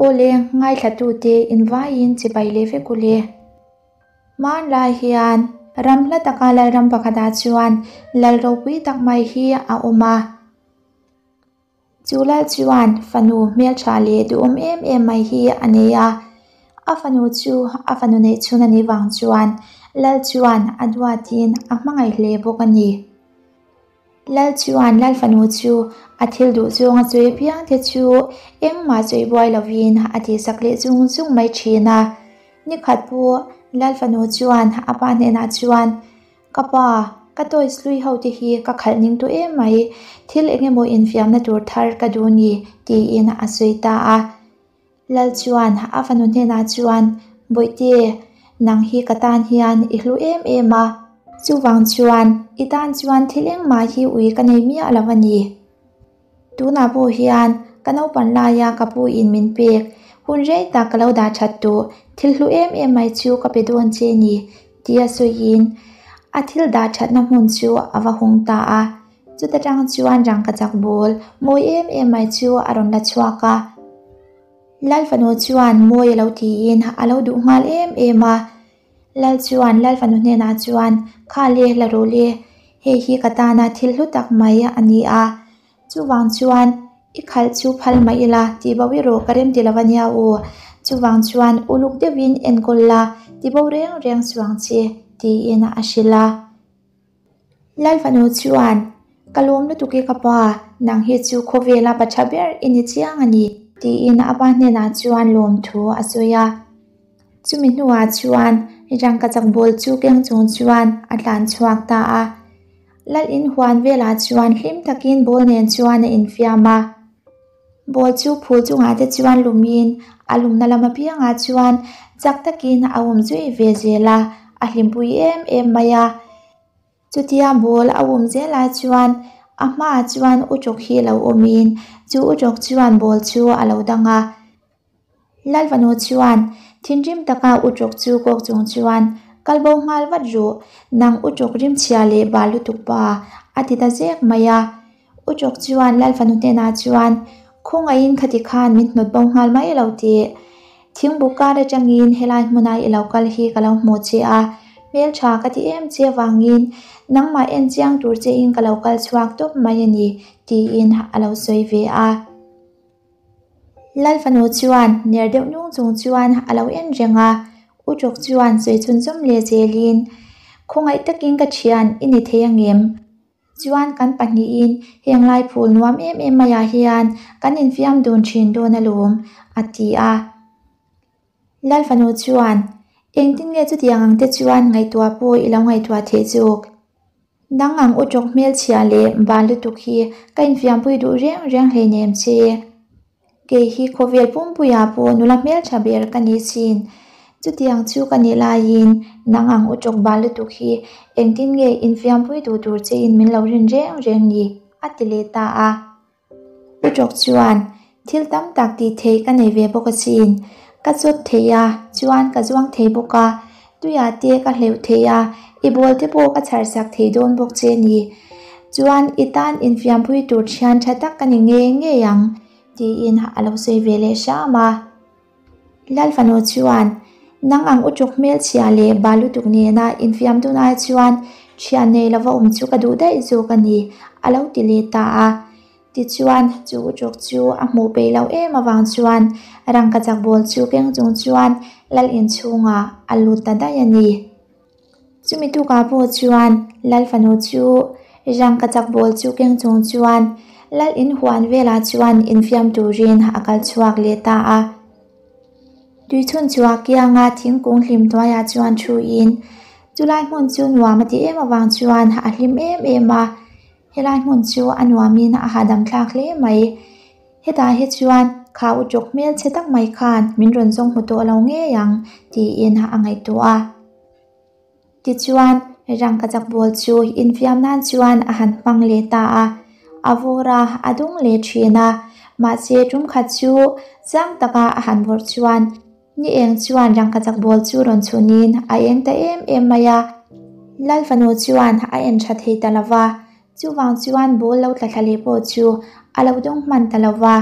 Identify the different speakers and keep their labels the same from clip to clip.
Speaker 1: Awle, ngaithlatute invaiin chibai leh vek ule. Hmanlai hian ram hla taka lalram pakhatah chuan lal ropui tak mai hi a awm a. Chu lal chuan fanu hmeltha leh duhawm em em mai hi a nei a. A fanu chu a fanu neih chhun a nih vang chuan lal chuan a duatin a hmangaih hle bawk a ni. Lal chuan lal fanu chu a thil duh zawng a chawi apiang te chu engmah chawi buai lovin a tihsak leh zung zung mai thin a. Nikhat pawh lal fanu chuan a pa hnenah chuan, Ka pa, ka toys hlui ho te hi ka khalh ning tawh em mai, thil eng emaw infiamna tur thar ka duh ni, tiin a sawi ta a. Lal chuan a fanu hnenah chuan, Bawihte, nang hi ka tan hian i hlu em em a, chuvang chuan i tan chuan thil engmah hi ui ka nei miah lo a ni. Tunah pawh hian ka naupan laia ka pu in min pek hun rei tak ka lo dah that tawh, thil hlu em em mai chu ka pe dawn che ni, tia sawiin a thil dah thatna hmun chu a va hung ta a. Chuta tang chuan rangkachak ball mawi em em mai chu a rawn la chhuak a. Lal fanu chuan mawi a lo tiin a lo duh nghal em em a. Lal chuan Lal fanu hnenah chuan, Kha le, la rawh le, hei hi ka tana thil hlu tak mai a ni a. Chuvang chuan i khalh chu phal mah ila tih bo i rawh ka rem ti lo a nia u. Chuvang chuan uluk deuhin enkawl la ti bo reng reng suang che, tiin a hrilh a. Lal fanu chuan, Ka lawm lutuk i ka pa, nang hi chu khawvela pa tha ber i ni chiang a ni, tiin a pa hnenah chuan lawmthu a sawi a. Chumi hnuah chuan rangkachak ball chu keng chung chuan a tlan chhuak ta a. Lal in huan velah chuan hlim takin ball nen chuan a infiam a. Ball chu phul chungah te chuan lumin a lumna lam apiangah chuan chak takin a awm zui ve zel a, a hlimpui em em mai a. Chutia ball a awm zel lai chuan a hmaah chuan utrawk hi a lo awmin chu utrawk chuan ball chu a lo dang a. Lalvanu chuan thinrim taka utrawk chu kawk chung chuan kal bo nghal vat ru, nang utrawk rimchhia leh bal lutuk pa a ti ta zek mai a. Utrawk chuan Lalfanu hnenah chuan khawngaihin khati khan min hnawt bo nghal mai lo tih. Thingbuk kar atangin helai hmuna i lo kal hi ka lo hmu che a, hmeltha ka ti em che vangin nangmah en chiang tur chein ka lo kal chhuak tawp mai a ni tiin a lo sawi ve a. Lal fanu chuan ner deuh nung chung chuan a lo en reng a, U Tawk chuan sawi chhunzawm leh zelin, Khawngaih takin ka thian i ni thei angem? Chuan kan pahnihin heng lai phul nuam em em maiah hian kan infiam dun thin dawn alawm, a ti a. Lal fanu chuan, Engtin nge chutiang ang te chuan ngaihtuah pawh i lo ngaihtuah theih zawk? Nang ang u tawk hmelchhia leh ban lutuk hi ka infiampui duh reng reng hleinem che. Kei hi khawvel pumpuiah pawh nula hmeltha ber ka ni chin. Chutiang chu ka nih laiin nang ang u tawk ban lutuk hi engtin nge infiampui duh tur chein min lo rin reng reng ni? a ti leh ta a. U Tawk chuan, Thil tam tak tih theih ka nei ve bawk asin. Ka chawt thei a, chuan ka zuang thei bawk a. Tuiah te ka hleuh thei a, i bawl te pawh ka chhar sak thei dawn bawk che ni. Chuan i tan infiampui tur thian tha tak ka ni ngei ngei ang, tiin a lo sawi ve leh hram a. Lal fanu chuan, Nang ang uṭuk hmelchhia leh bal lutuk nena infiam dun ai chuan thian nei lova awm chu ka duh daih zawk a ni, a lo ti leh ta a. Tichuan, chu uṭuk chu a hmuh peih loh em avang chuan rangkachak bawl chu keng chung chuan lal inchhungah a lut ta daih a ni. Chumi tukah pawh chuan Lal fanu chu rangkachak bawl chu keng chung chuan Lal in huan velah chuan infiam turin a kal chhuak leh ta a. Tuichhun chhuah kianga thingkung hlim hnuaiah chuan thuin chulai hmun chu nuam a ti em avang chuan a hlim em em a, helai hmun chu a nuamin a hahdam thlak hle mai. Hetah hi chuan kha u tawk hmel chhe tak mai khan min rawn zawng hmu tawh lo ngei ang tiin a ngaihtuah a. Tichuan, rangkachak bawl chu infiam nan chuan a han hmang leh ta a, a vawr a, a dung leh thin a. Mahse, tum khat chu chang taka a han vawrh chuan ni eng chuan rangkachak bawl chu rawn chhunin a eng ta em em mai a. Lal fanu chuan a en tha thei ta lo va, chuvang chuan bawl lo tla thla leh pawh chu a lo dawng hman ta lo va.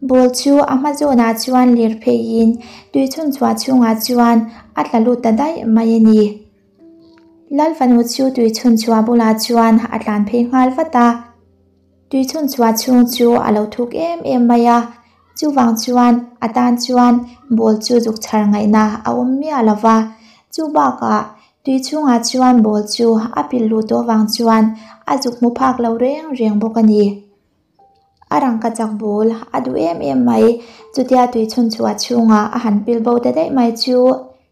Speaker 1: Ball chu a hma zawnah chuan lir pheiin tui chhunchhuah chhungah chuan a tla lut ta daih mai a ni. Lal fanu chu tui chhunchhuah bulah chuan a tlan phei nghal vat a. Tui chhunchhuah chhung chu a lo thuk em em mai a, chuvang chuan a tan chuan ball chu zuk chhar ngaihna a awm miah lo va. Chu bakah tui chhungah chuan ball chu a pil luh tawh vang chuan a zuk hmu phak lo reng reng bawk a ni. A rangkachak ball a duh em em mai, chutia tui chhunchhuah chhungah a han pil bo ta daih mai chu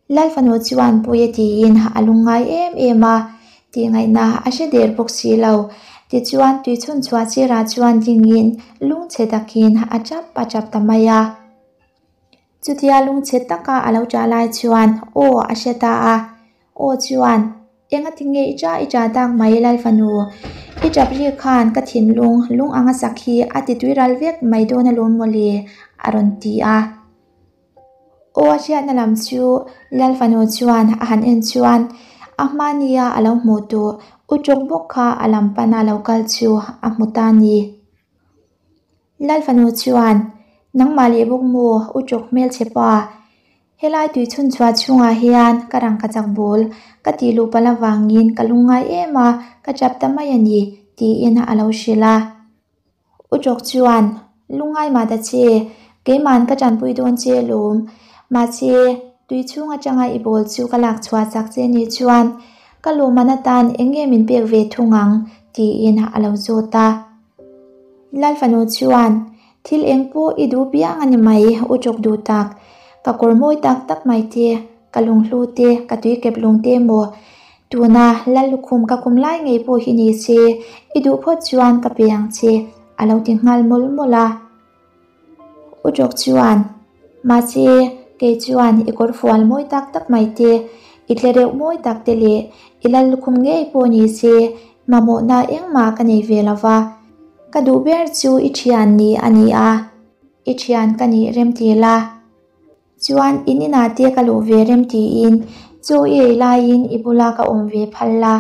Speaker 1: Lal fanu chuan pui a tiin a lungngai em em a, tihngaihna a hre der bawk si lo. Tichuan tui chhunchhuah sirah chuan dingin lungchhe takin a tap a tap ta mai a. Chutia lungchhe taka a lo ṭah lai chuan aw a hre ta a, aw chuan, Engati nge i ṭah i ṭah tak mai Lal fanu? I ṭap ri khan ka thinlung lung anga sak hi a ti tuiral vek mai dawn alawm mawle, a rawn ti a. Aw a hriatna lam chu Lal fanu chuan a han en chuan a hma nia a lo hmuh tawh u ṭawk bawk kha a lam pana lo kal chu a hmu ta ni. Lal fanu chuan, Nangmah leh bawk maw u ṭawk hmelchhe pa, helai tui chhunchhuah chhungah hian ka rangkachak ball ka tih luh palh avangin ka lungngai em a, ka ṭap ta mai a ni, tiin a lo hrilh a. U Ṭawk chuan, Lungngai mah ta che, keima'n ka ṭanpui dawn che alawm. Mahse, tui chhung aṭanga i ball chu ka lak chhuah chak che ni chuan ka lawmman atan eng nge min pek ve thung ang? tiin a lo zawt a. Lal fanu chuan, Thil eng pawh i duh piang a ni mai, U Ṭawk duh tak. Ka kawr mawi tak tak mai te, ka lunghlu te, ka tuikep lung te maw? Tuna Lal lukhum ka kum lai ngei pawh hi ni se, i duh phawt chuan ka pe ang che, a lo ti nghal mawlh mawlh a. U Ṭawk chuan, Mahse, kei chuan i kawr fual mawi tak tak mai te, i tle reuh mawi tak te leh i Lal lukhum ngei pawh ni se, mamawhna engmah ka nei ve lo va. Ka duh ber chu i ṭhian ni a ni a, i ṭhian ka nih remti la. Chuan in inah te ka luh ve rem tiin chaw i ei laiin i bula ka awm ve phal la,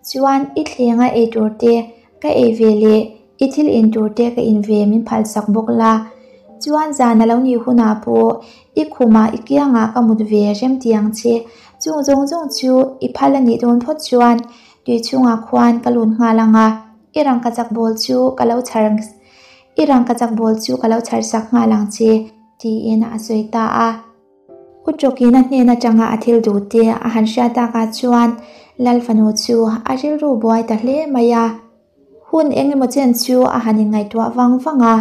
Speaker 1: chuan i thlenga ei tur te ka ei ve leh i thil in tur te ka in ve min phal sak bawk la. Chuan zan a lo nih hunah pawh i khumah i kiangah ka mut ve rem ti ang che. Chung zawng zawng chu i phal a nih dawn phawt chuan tui chhungah khuan ka lut nghal ang a, i rangkachak ball chu ka lo chhar I rangkachak ball chu ka lo chhar sak nghal ang che, tiin a sawi ta a. U Ṭawkin a hnen aṭanga a thil duh te a han hriat takah chuan Lal fanu chu a rilru buai ta hle mai a. Hun eng emaw chen chu a han inngaihtuah vang vang a.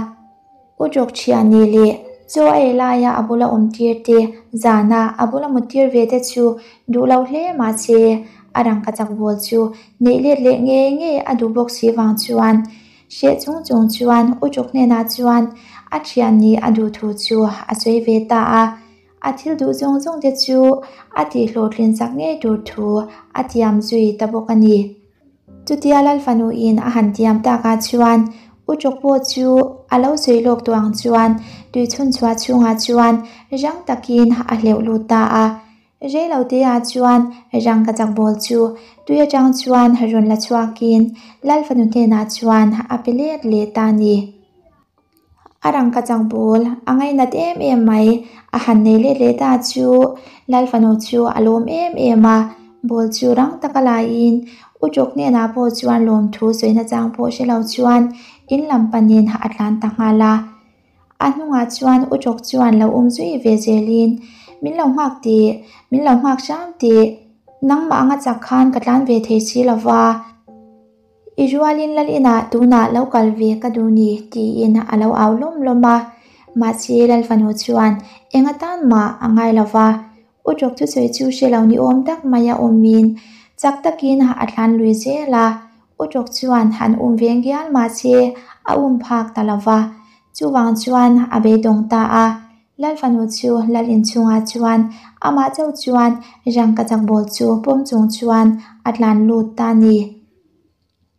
Speaker 1: U Ṭawk ṭhian ni leh chaw a ei laia a bula awm tir te, zana a bula mut tir ve te chu duh lo hle mahse a rangkachak ball chu neih let leh ngei ngei a duh bawk si vang chuan Hreh chung chung chuan U Ṭuk hnenah chuan a thian nih a duh thu chu a sawi ve ta a, a thil duh zawng zawng te chu a tih hlawhtlin chak ngei tur thu a tiam zui ta bawk a ni. Chutia Lal fanuin a han tiam takah chuan U Ṭuk pawh chu a lo sawi lawk tawh ang chuan tui chhunchhuah chhungah chuan rang takin a hleuh lut ta a, Rei lo te ah chuan rangkachak ball chu tui atang chuan rawn la chhuakin Lal fanu hnenah chuan a pe let leh ta a ni. A rangkachak ball a ngainat em em mai, a han nei let leh ta chu Lal fanu chu a lawm em em a, ball chu rang taka laiin U Ṭawk hnenah pawh chuan lawmthu sawina chang pawh hre lo chuan in lam panin a tlan ta nghal a. A hnungah chuan U Ṭawk chuan lo um zui ve zelin, Min lo nghak tih, min lo nghak hram tih, nangmah anga chak khan ka tlan ve thei si lo va, i rualin lal inah tunah lo kal ve ka duh ni, tiin a lo au lawm lawm a. Mahse Lal fanu chuan eng atan mah a ngai lo va, U Ṭawk thusawi chu hre lo ni awm tak mai a awmin chak takin a tlan lui zel a. U Ṭawk chuan han um ve ngial mahse a um phak ta lo va, chuvang chuan a beidawng ta a. Lal fanu chu lal inchhungah chuan amah chauh chuan rangkachak ball chu pawm chung chuan a tlan lut ta a ni.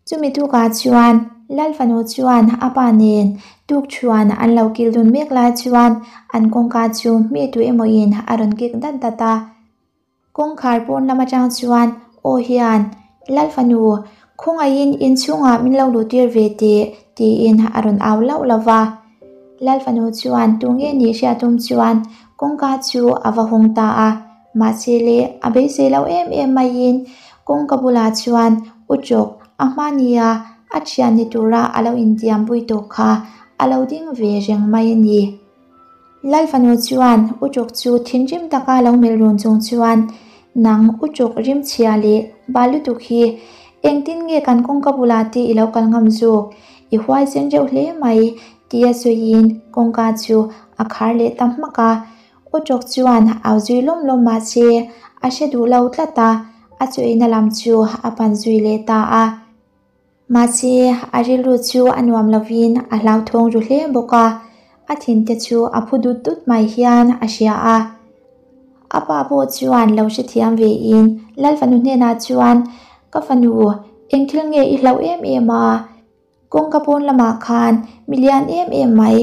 Speaker 1: Chumi tukah chuan Lal fanu chuan a pa nen tukṭhuan an lo kil dun mek lai chuan an kawngka chu mi tu emawin a rawn kik dat dat a. Kawngkhar pawn lam atang chuan aw hian, Lal fanu, khawngaihin inchhungah min lo luhtir ve teh, tiin a rawn au lauh lauh va. Lal fanu chuan tunge nih hriat tum chuan kawngka chu a va hawng ta a, mahse le a beisei lo em em maiin kawngka bulah chuan Uchawk a hma nia a thian ni tura a lo intiampui tawh kha a lo ding ve reng mai a ni. Lal fanu chuan Uchawk chu thinrim taka lo melh run chung chuan Nang Uchawk rimchhia leh bal lutuk hi engtin nge kan kawngka bulah te i lo kal ngam zawk? I huaisen reuh hle mai tia sawiin kawngka chu a khar leh ta hmak a. Uchawk chuan au zui lawm lawm mahse a hre duh lo tlat a, a chaw-ina lam chu a pan zui leh ta a. Mahse, a rilru chu a nuam lovin a hlauthawng ru hle bawk a, a thinte chu a phu dut dut mai hian a hria a. A pa pawh chuan lo hrethiam vein Lal fanu hnenah chuan, Ka fanu, eng thil nge i hlauh em em a? Kawngka pawn lamah khan mi lian em em mai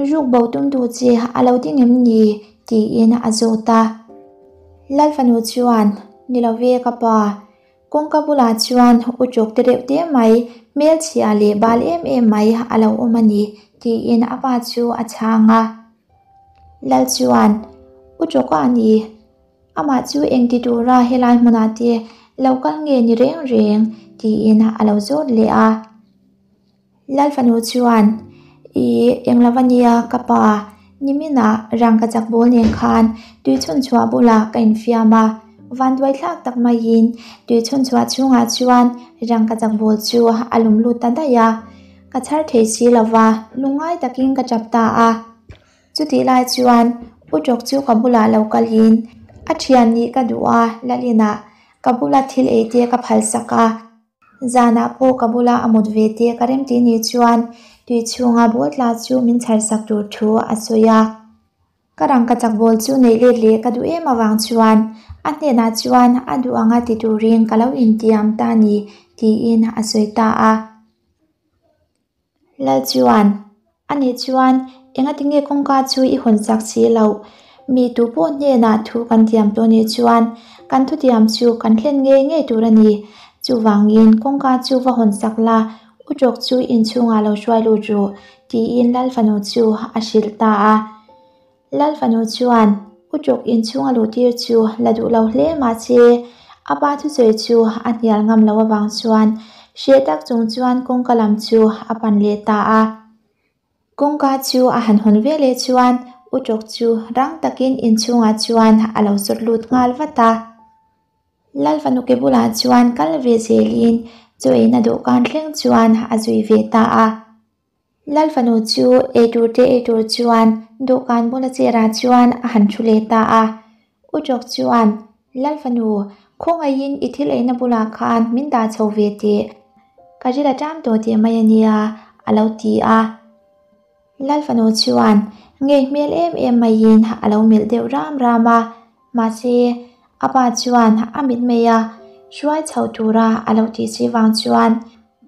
Speaker 1: ruk bo tum duh che a lo ding em ni? tiin a zawt a. Lal fanu chuan, Ni lo ve ka pa, Kawngka bulah chuan u chawk te reuh te mai, hmelchhia leh bal em em mai a lo awm a ni, tiin a pa chu a chhang a. Lal chuan, U chawka a ni, amah chu engti tura helai hmunah te lo kal nge ni reng reng, tiin a lo zawt leh a. Lal fanu chuan, I eng lova nia ka pa, niminah rangkachak bawl nen khan tui chhun chhuah bulah ka infiam a, vanduai thlak tak maiin tui chhun chhuah chhungah chuan rangkachak bawl chu a lum lut ta daih a, ka chhar thei si lova lungngai takin ka tap ta a. Chutih lai chuan U Tawk chu ka bulah lo kalin a thian nih ka duh a, Lalinah ka bula thil ei te ka phalsak a. Zanah pawh ka bula a mut ve te ka remti ni chuan tui chhunga ball tla chu min chhar sak tur thu a sawi a. Ka rangkachak ball chu neih let leh ka duh em avang chuan a hnenah chuan a duh anga ti turin ka lo intiam ta ni tiin a sawi ta a. Lal chuan, Ani chuan, engati nge kawngka chu i hawn chak si loh? Mi tu pawh hnenah thu kan tiam tawh nih chuan kan thutiam chu kan hlen ngei ngei tur a ni. Chuvangin kawngka chu va hawn sak la, u tawk chu inchhungah lo hruai lut rawh, tiin Lal fanu chu a hrilh ta a. Lal fanu chuan u tawk inchhung a luhtir chu la duh lo hle mahse a pa thusawi chu a hnial ngam loh avang chuan hreh tak chung chuan kawngka lam chu a pan leh ta a. Kawngka chu a han hawn ve leh chuan u tawk chu rang takin inchhungah chuan a lo sawt lut nghal vat a. Lal fanu ke bulah chuan kal ve zelin chaw eina dawhkan thleng chuan a zui ve ta a. Lal fanu chu eitur te eitur chuan dawhkan bula chair-ah chuan a han thu leh ta a. U Tawk chuan, Lal fanu, khawngaihin i thil eina bulah khan min dah chho ve teh. Ka ril a ṭam tawh teh mai a nia, a lo ti a. Lal fanu chuan ngei hmel em em maiin a lo melh deuh ram ram a. Mahse, a pa chuan a mitmei a hruai chho tura a lo tih si vang chuan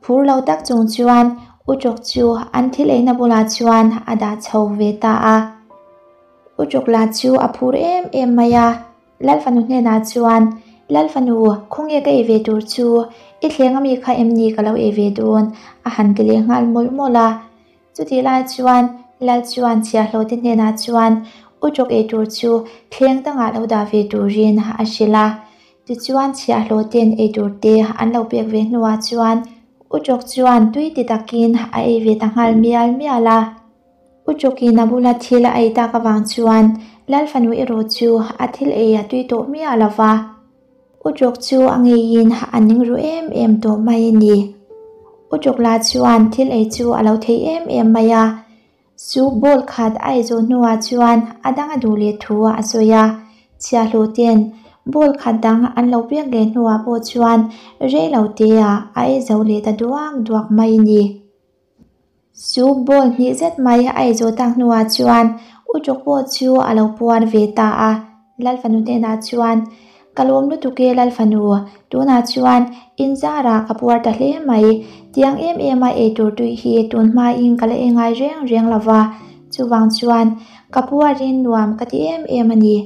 Speaker 1: phur lo tak chung chuan U Tawk chu an thil eina bulah chuan a dah chho ve ta a. U Tawk lah chu a phur em em mai a, Lal fanu hnenah chuan, Lal fanu, khawnge ka ei ve tur chu? I thleng ami kha em ni ka lo ei ve dawn? a han ti leh nghal mawlh mawlh a. Chutih lai chuan Lal chuan chhiahhlawhte hnenah chuan u tawk ei tur chu thleng dangah lo dah ve turin a hrilh a. Tichuan chhiahhlawhte'n ei turte an lo pek ve hnuah chuan u tawk chuan tui ti takin a ei ve ta nghal mial mial a. U tawkin a bula thil a ei tak avang chuan Lal fanu erawh chu a thil ei a tui tawh miah lo va. U Tawk chu a ngeiin a ning ru em em tawh mai a ni. U Tawk lah chuan thil ei chu a lo thei em em mai a. Soup bowl khat a ei zawh hnuah chuan a dang a duh leh thu a sawi a. Chhiahhlawh ten bowl khat dang an lo pek leh hnuah pawh chuan rei lo teah a ei zo leh ta duak duak mai a ni. Soup bowl hnih zet mai a ei zawh tak hnuah chuan U Tawk pawh chu a lo puar ve ta a. Lal fanu hnenah chuan, Ka lawm lutuk e Lal fanu, tunah chuan in zarah ka puar ta hle mai. Tiang em em a ei tur tui hi tun hmain ka la ei ngai reng reng lo va, chuvang chuan ka puarin nuam ka ti em em a ni.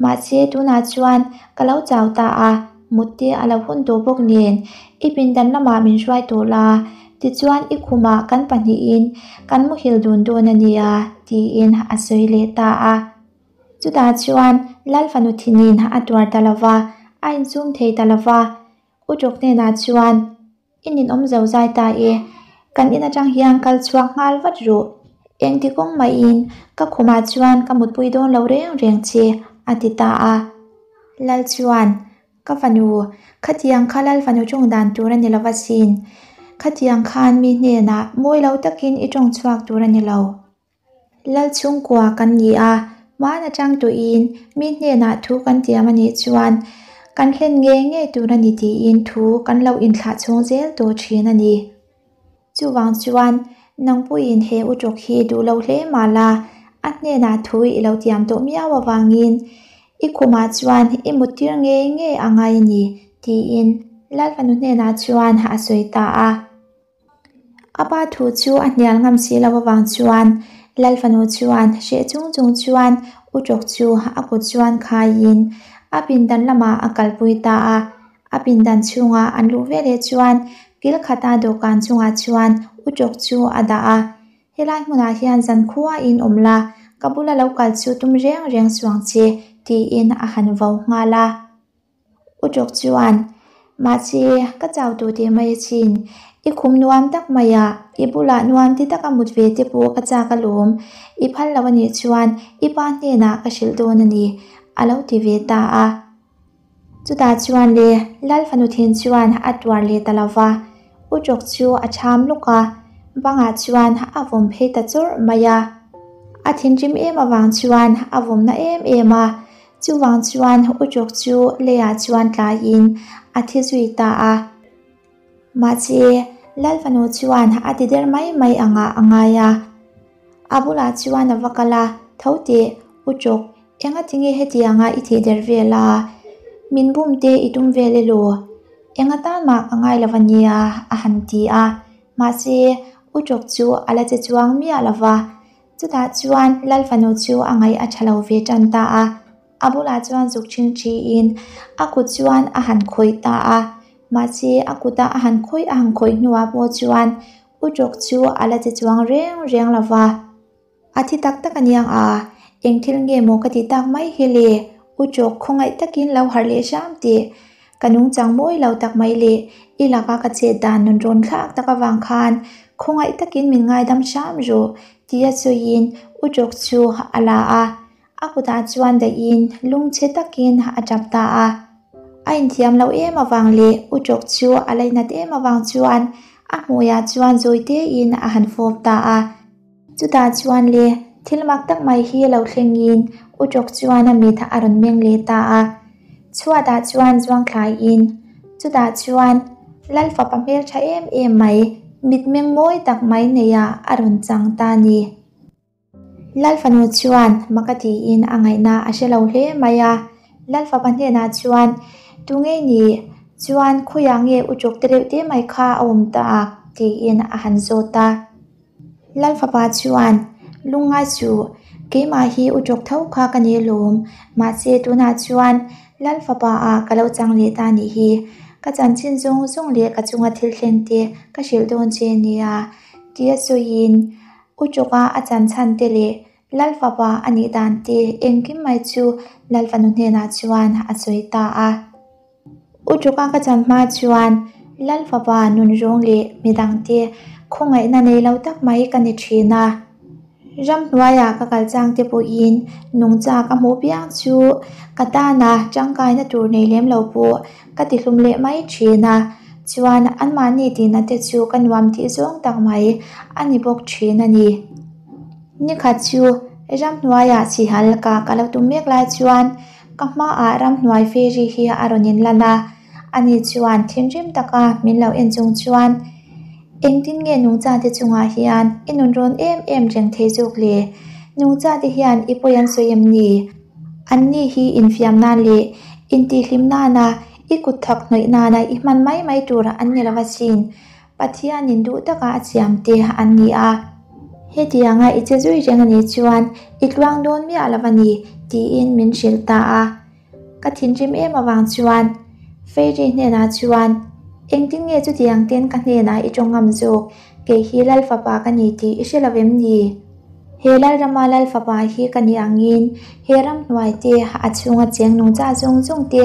Speaker 1: Mahse tunah chuan ka lo chau ta a. Mut te a lo hun tawh bawk nen i pindan lamah min hruai tawh la. Tichuan i khumah kan pahnihin kan muhil dun dawn a nia, tiin a sawi leh ta a. Chutah chuan Lal fanu thinin a tuar ta lo va, a insum thei ta lo va. Uṭawk hnenah chuan, I ninawm zo zai ta e, kan in atang hian kal chhuak nghal vat rawh. Engti kawng mahin ka khumah chuan ka mutpui dawn lo reng reng che, a ti ta a. Lal chuan, Ka fanu, khatiang kha Lal fanu tawng dan tur a ni lo asin. Khatiang khan mi hnenah mawi lo takin i tawng chhuak tur a ni lo. Lal chhungkua kan ni a, hmaan atang tawhin mi hnenah thu kan tiam a nih chuan kan hlen ngei ngei tur a ni tiin thu kan lo inthlah chhung zel tawh thin a ni. Chuvang chuan nang puiin he utawk hi duh lo hle mah la, a hnenah thu i lo tiam tawh miau avangin i khumah chuan i muttir ngei ngei a ngai a ni tiin Lal fanu hnenah chuan a sawi ta a. A pa thu chu a hnial ngam si lo avang chuan Lal fanu chuan hreh chung chung chuan Utawk chu a kut chuan khaiin a pindan lamah a kalpui ta a. A pindan chhunga an luh veleh chuan kil khata dawhkan chungah chuan Utawk chu a dah a. Helai hmunah hian zankhua in awm la, ka bula lo kal chu tum reng reng suang che, tiin a han vo nghal a. Utawk chuan, Mahse, ka chau tawh teh mai achin. I khum nuam tak mai a, i bulah nuam ti taka mut ve te pawh ka chak alawm. I phal lo anih chuan i pa hnenah ka hrilh dawn a ni, a lo ti ve ta a. Chutah chuan le, Lal fanu thin chuan a tuar leh ta lo va, Utawk chu a cham lawk a, bangah chuan a vawm phei ta chawrh mai a. A thinrim em avang chuan a vawm na em em a, Chuvang chuan Utrawk chu leiah chuan tlaiin a thi zui ta a. Mahse, Lal fanu chuan a ti der mai mai angah a ngai a. A bulah chuan a va kal a, Tho teh, Utrawk, enga tinge hetianga i thih der vel a? Min bum te i tum vel elaw? Enga tan mah ka ngai lo a nia, a han ti a. Mahse, Utrawk chu a la che chuang miah lo va. Chutah chuan Lal fanu chu a ngaih a tha lo ve tan ta a, a bulah chuan zuk ṭhing ṭhiin a kut chuan a han khawih ta a, mahse a kuta a han khawih a han khawih hnuah pawh chuan U Ṭawk chu a la che chuang reng reng lo va. A thi tak tak a niang a, eng thil nge maw ka ti tak mai hi le, U Ṭawk khawngaih takin lo harh leh hram teh, Ka nungchang mawi lo tak mai leh i laka ka chet dan nun rawn thlak tak avang khan khawngaih takin min ngaidam hram rawh tia sawiin U Tawk chu a la a, a kutah chuan dahin lungchhe takin a tap ta a. A inthiam loh em avang leh U Tawk chu a lainat em avang chuan a hmuiah chuan zawi tein a han fawp ta a. Chutah chuan le, thil mak tak mai hi lo thlengin U Tawk chuan a mit a rawn meng leh ta a. Chhuatah chuan zuang thlaiin, chutah chuan Lal fapa hmeltha em em mai, mitmeng mawi tak mai neiah a rawn chang ta a ni. Lal fanu chuan mak a tiin a ngaihna a hre lo hle mai a. Lal fapa hnenah chuan, Tunge ni? Chuan khawiah nge U Tawk te reuh te mai kha a awm tak? tiin a han zawt a. Lal fapa chuan, Lungngai suh, keimah hi u tawk tho kha ka ni alawm, mahse tunah chuan Lal fapa ah ka lo chang leh ta nih hi, ka chanchin zawng zawng leh ka chunga thil thleng te ka hrilh dawn che nia, tia sawiin u tawka a chan chhan te leh Lal fapa a nih dan te engkim mai chu Lal fanu hnenah chuan a sawi ta a. U Tuka ka chan hma chuan Lal fapa nun rawng leh midangte khawngaihna nei lo tak mai ka ni thin a. Ramhnuaiah ka kal chang te pawhin nungcha ka hmuh piang chu ka tana tangkaina tur nei lem lo pawh ka ti hlum leh mai thin a. Chuan anmahni tihna te chu ka nuam tih zawng tak mai a ni bawk thin a ni. Nikhat chu ramhnuaiah sihal ka ka lo tum mek lai chuan Ka hmaah ramhnuai feri hi a rawn inlan a, ani chuan thinrim taka min lo en chung chuan, Engtin nge nungchate chungah hian i nun rawn em em reng thei zawk le? Nungchate hian i pawi an sawi em ni? Anni hi infiam nan leh intihhlim nana i kut thak hnawih nana i hman mai mai tur an ni lo asin. Pathianin duh taka a siam te an ni a, hetianga i che zui reng a nih chuan i tluang dawn miah lo a ni tiin min hrilh ta a. Ka thinrim em avang chuan Fairy hnenah chuan, Engtin nge chutiang ten ka hnenah i tawng ngam zawk? Kei hi Lal Fapa ka ni tih i hre lo em ni? He Lalrama Lal Fapa hi ka ni angin he ramhnuai te, a chhunga cheng nungcha zawng zawng te,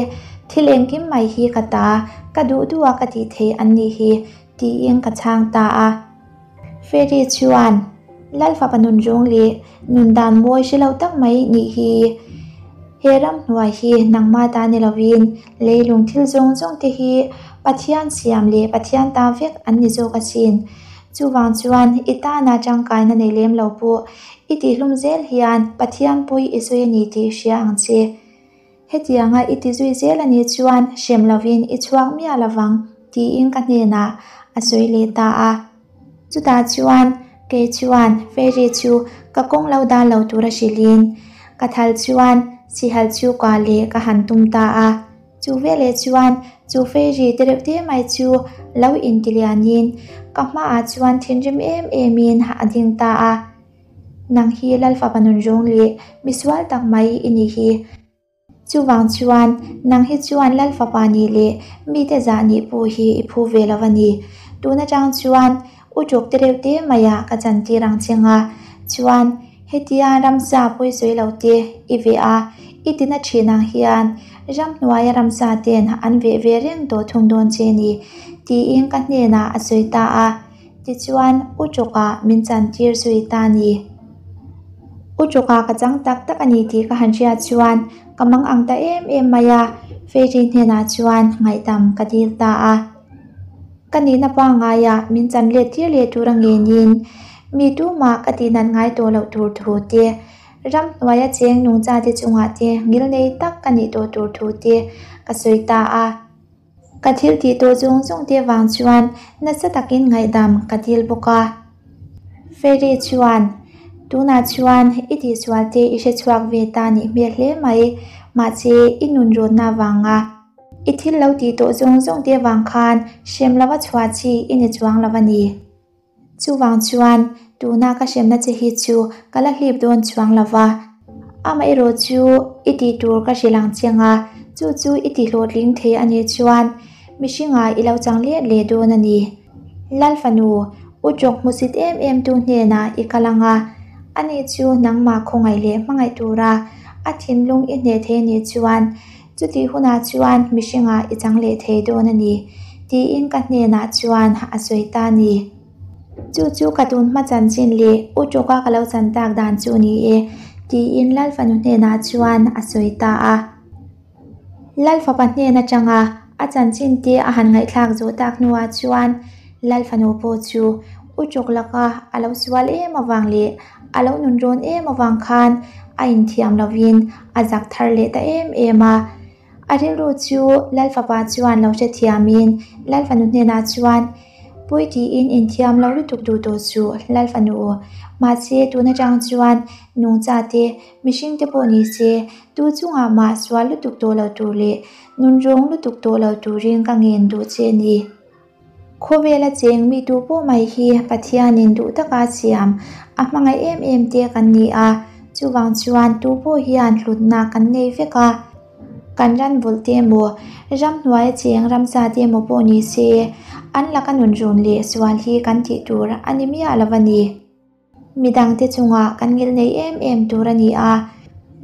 Speaker 1: thil engkim mai hi ka ta, ka duh duh a ka tih theih an nih hi, tiin ka chhang ta a. Fairy chuan, Lal Fapa nun rawng leh nun dan mawi hre lo tak mai nih hi. He ramhnuai hi nangmah ta ni lovin leilung thil zawng zawng te hi Pathian siam leh Pathian ta vek an ni zawk asin. Chuvang chuan i tana tangkaina nei lem lo pawh i tihlum zel hian Pathian pawi i sawi a ni tih hria ang che. Hetianga i ti zui zel a nih chuan hrem lovin i chhuak miah lovang tiin ka hnenah a sawi leh ta a. Chutah chuan kei chuan Fairy chu ka kawng lo dan lo tura hrilhin ka thal chuan sihal chu kua leh ka han tum ta a. Chu veleh chuan chu Fairy te reuh te mai chu lo intilianin ka hmaah chuan thinrim em emin a ding ta a. Nang hi Lalfapa nun rawng leh misual tak mai i nih hi. Chuvang chuan nang hi chuan Lalfapa nih leh mite zah nih pawh hi i phu ve lo a ni. Tun atang chuan u ṭawk te reuh te maiah ka chantir ang che nga. Chuan hetia ramsa pawisawi lo te i veh a, i tina ṭhin ang hian ramhnuaia ramsa ten an veh ve reng tawh thung dawn che ni, tiin ka hnenah a sawi ta a. Tichuan, U Chawkah min chantir zui ta ni. U Chawkah ka chang tak tak a ni tih ka han hriat chuan ka mang ang ta em em mai a, Fairy hnenah chuan ngaihdam ka dil ta a. Ka nihna pangaiah min chan let tir leh tur a ngenin mi tumah ka tihnat ngai tawh loh tur thu te, ramhnuaia cheng nungchate chungah te ngilnei tak ka nih tawh tur thu te ka sawi ta a. Ka thil tih tawh zawng zawng te vang chuan nasa takin ngaihdam ka dil bawk a. Fairy chuan, Tunah chuan i tihsual te i hrechhuak ve ta nih hmel hle mai, mahse i nun rawnna vanga i thil lo tih tawh zawng zawng te vang khan hrem lova chhuah chi i ni chuang lo a ni. Chuvang chuan tuna ka hremna che hi chu ka la hlip dawn chuang lo va, amaherawh chu i tih tur ka hrilh ang che nga, chu chu i ti hlawhtling thei a nih chuan mihringah i lo chang let leh dawn a ni. Lal fanu, u chawk hmusit em em tu hnenah i kal ang a, ani chu nangmah khawngaih leh hmangaih tura a thinlung i hneh thei a nih chuan Chutih hunah chuan mihringah i chang leh thei dawn a ni, tiin ka hnenah chuan a sawi ta a ni. Chu chu ka tun hma chanchin leh u tawka ka lo chan tak dan chu ni e, tiin Lalfanu hnenah chuan a sawi ta a. Lalfapa hnen atanga a chanchin te a han ngaihthlak zawh tak hnuah chuan Lalfanu pawh chu u tawk laka a lo sual em avang leh A lo nun rawn em avang khan a inthiam lovin a zak thar leh ta em em a. A rilru chu Lalfapa chuan lo hrethiamin Lalfanu hnenah chuan, Pui tiin inthiam lo lutuk duh tawh suh Lalfanu, mahse tun atang chuan nungcha te, mihring te pawh ni se, tu chungah mah sual lutuk tawh lo tur leh nun rawng lutuk tawh lo turin ka ngen duh che ni. Khawvela cheng mi tu pawh mai hi Pathianin duh taka siam a hmangaih em em te kan ni a, chuvang chuan tu pawh hian hlutna kan nei vek a. Kan ran vulh te emaw, ramhnuaia cheng ramsa te emaw pawh ni se, an laka nun run leh sual hi kan tih tur a ni miah lo a ni. Midangte chungah kan ngilnei em em tur a ni a,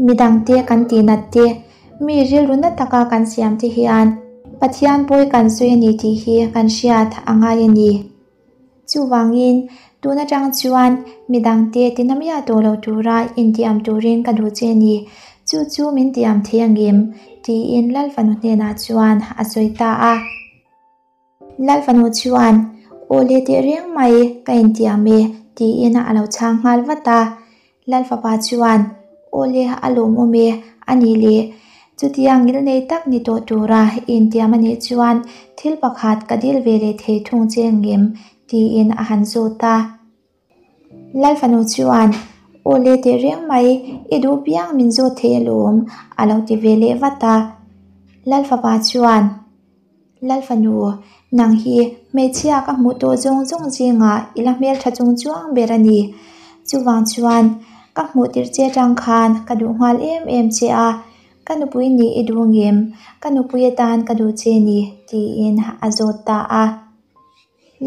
Speaker 1: midangte kan tihnat te, mi rilru na taka kan siam te hian Pathian pawi kan sawi a ni tih hi kan hriat a ngai a ni. Chuvangin, tun atang chuan midangte tina miah tawh lo tura intiam turin ka duh che a ni, chu chu min tiam thei angem? tiin Lalfanu hnenah chuan a sawi ta a. Lalfanu chuan, Aw le teh reng mai, ka intiam e, tiin a lo chhang nghal vat a. Lalfapa chuan, Aw le, a lawmawm e, a ni le. Chutia ngilnei tak ni tawh tura i intiam a nih chuan thil pakhat ka dil ve leh thei thung che ngem, tiin a han zawt a. Lalfanu chuan, Aw le teh reng mai, i duh piang min zawt thei alawm, a lo ti ve leh vat a. Lalfapa chuan, Lalfanu, nang hi hmeichhia ka hmuh tawh zawng zawng zingah i la hmeltha chung chuang ber a ni. Chuvang chuan, ka hmuh tirh che atang khan ka duh nghal em em che a, ka nupui nih i duh ngem, ka nupui atan ka duh che ni, Tiin a zawt ta a.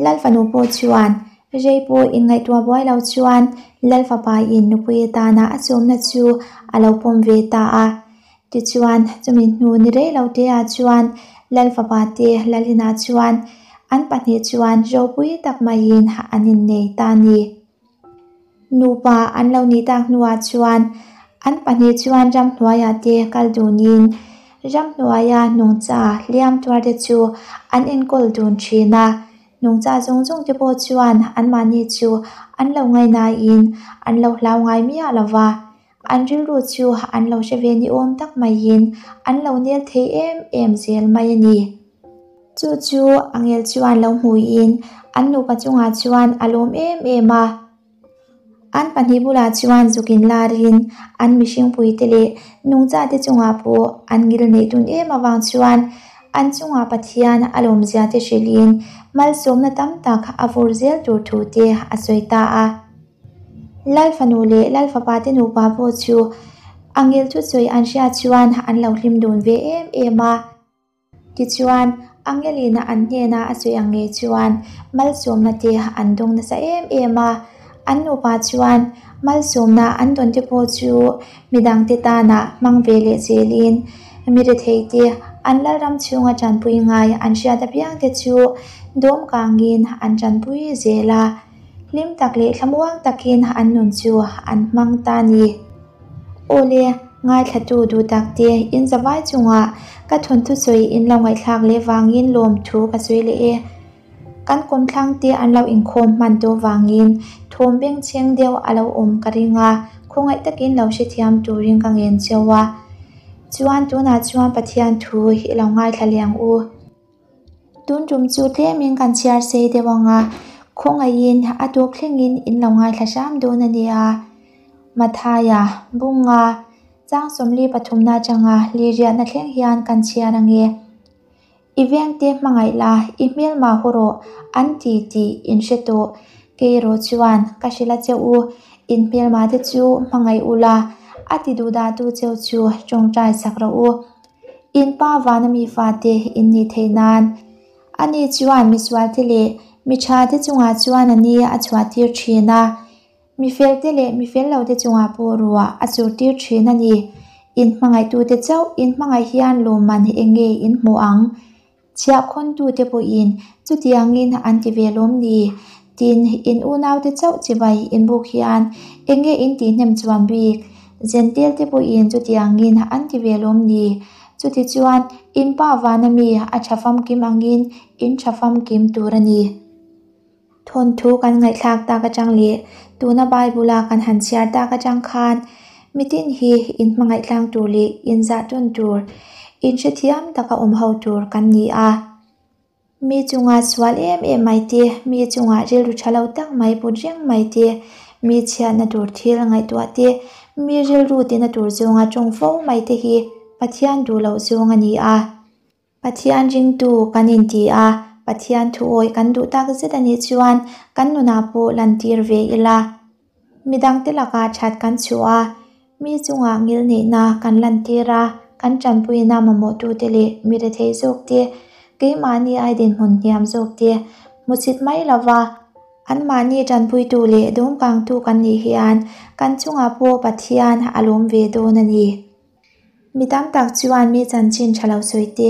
Speaker 1: Lal fanu pawh chuan rei pawh inngaihtuah buai lo chuan Lal fapa in nupui atana a sawmna chu a lo pawm ve ta a. Tichuan chumi hnu ni rei lo te ah chuan Lal fapa te Lal inah chuan an pahnih chuan ropui tak maiin an innei ta a ni. Nupa an lo nih tak hnuah chuan an pahnih chuan ramhnuaiah te kal dunin ramhnuaia nungcha hliam tuar te chu an enkawl dun thin a. Nungcha zawng zawng te pawh chuan anmahni chu an lo ngaihnain an lo hlau ngai miah lo va, an rilru chu an lo hre ve ni awm tak maiin an lo nel thei em em zel mai a ni. Chu chu Angel chuan lo hmuiin an nupa chungah chuan a lawm em em a. An pahnih bulah chuan zukin larin an mihringpuite leh nungchate chungah pawh an ngil neih dun em avang chuan an chungah Pathian a lawmzia te hrilhin malsawmna tam tak a vur zel tur thu te a sawi ta a. Lal fanu leh Lal fapa te nupa pawh chu Angel thusawi an hriat chuan an lo hlim dun ve em em a. Tichuan, Angelina an hnena a sawi ang ngei chuan malsawmna te an dawng nasa em em a. An nupa chuan malsawmna an dawn te pawh chu midangte tana hmang ve leh zelin mi rethei te an lalram chhunga tanpui ngai an hriat apiang te chu dawm kangin an tanpui zel a. Hlim tak leh thlamuang takin an nun chu an hmang ta a ni. Awle, ngaithlatu duh tak te in zavai chungah ka thawnthu sawi in lo ngaihthlak leh vangin lawmthu ka sawi leh e. Kan kawmthlang te an lo inkhawm hman tawh vangin thawm bengchheng deuh a lo awm ka ring a, khawngaih takin lo hrethiam turin ka ngen cheu a. Chuan tunah chuan Pathian thu i lo ngaithla leh ang u. Tun tum chu tlemin kan chhiar sei deuh ang a, khawngaihin a tawp thlengin in lo ngaithla hram dawn a nia. Mathaia, Bunga, Chang sawmli pathumna atanga liriahna thleng hian kan chhiar ang e. I vengte hmangaih la, i hmelma haw rawh, an ti tih in hre tawh. Kei erawh chuan ka hrilh a che u, in hmelma te chu hmangaih ula, a ti duhdahtu cheu chu tawngtai sak rawh u. In pa vana mi fate in nih theih nan ani chuan misualte leh mi thate chungah chuan a ni a chhuahtir thin a, mi felte leh mi fel lote chungah pawh ruah a churtir thin a ni. In hmangaihtute chauh in hmangaih hian lawmman eng nge in hmuh ang? Chhiahkhawntute pawhin chutiangin an ti ve lawm ni? Tin, in unaute chauh chibai inbuk hian eng nge in tihnem chuan bik? Zentelte pawhin chutiangin an ti ve lawm ni? Chutichuan, in pa vana mi a tha famkim angin in tha famkim tur a ni. Thawnthu kan ngaihthlak tak atang leh tuna Bible-a kan han chhiar tak atang khan mitin hi inhmangaih tlang tur leh inzah tawn tur, inhrethiam taka awm ho tur kan ni a. Mi chunga sual em em mai te, mi chunga rilru tha lo tak mai put reng mai te, mi chhiatna tur thil ngaihtuah te, mi rilru tina tur zawnga tawng fo mai te hi Pathian duh loh zawng a ni a. Pathian ringtu kan inti a, Pathian thuawi kan duh tak zet a nih chuan kan nunah pawh lantir ve ila. Midangte lakah that kan chhuah a, mi chungah ngilneihna kan lantir a, kan tanpuina mamawhtute leh mi rethei zawkte, keimahni ai dinhmun hniam zawkte hmuchhit mai lova anmahni tanpuitu leh dawmkangtu kan nih hian kan chungah pawh Pathian a lawm ve dawn a ni. Mi tam tak chuan mi chanchin tha lo sawi te,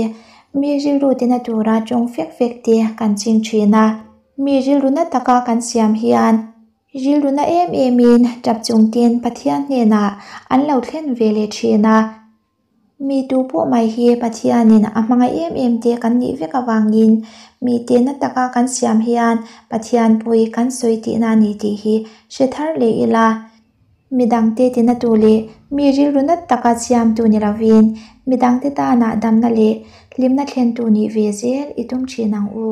Speaker 1: mi rilru tina tura tawng fek fek te kan ching thin a. Mi rilru na taka kan siam hian rilru na em emin tap chung tin Pathian hnenah an lo thlen ve leh thin a. Mi tu pawh mai hi Pathianin a hmangaih em em te kan nih vek avangin mi te na taka kan siam hian Pathian pawi kan sawi tihna a ni tih hi hre thar leh ila. Midangte tinatu leh mi rilru nat taka siamtu ni lovin midangte tanah damna leh hlimna thlentu nih ve zel i tum thin ang u.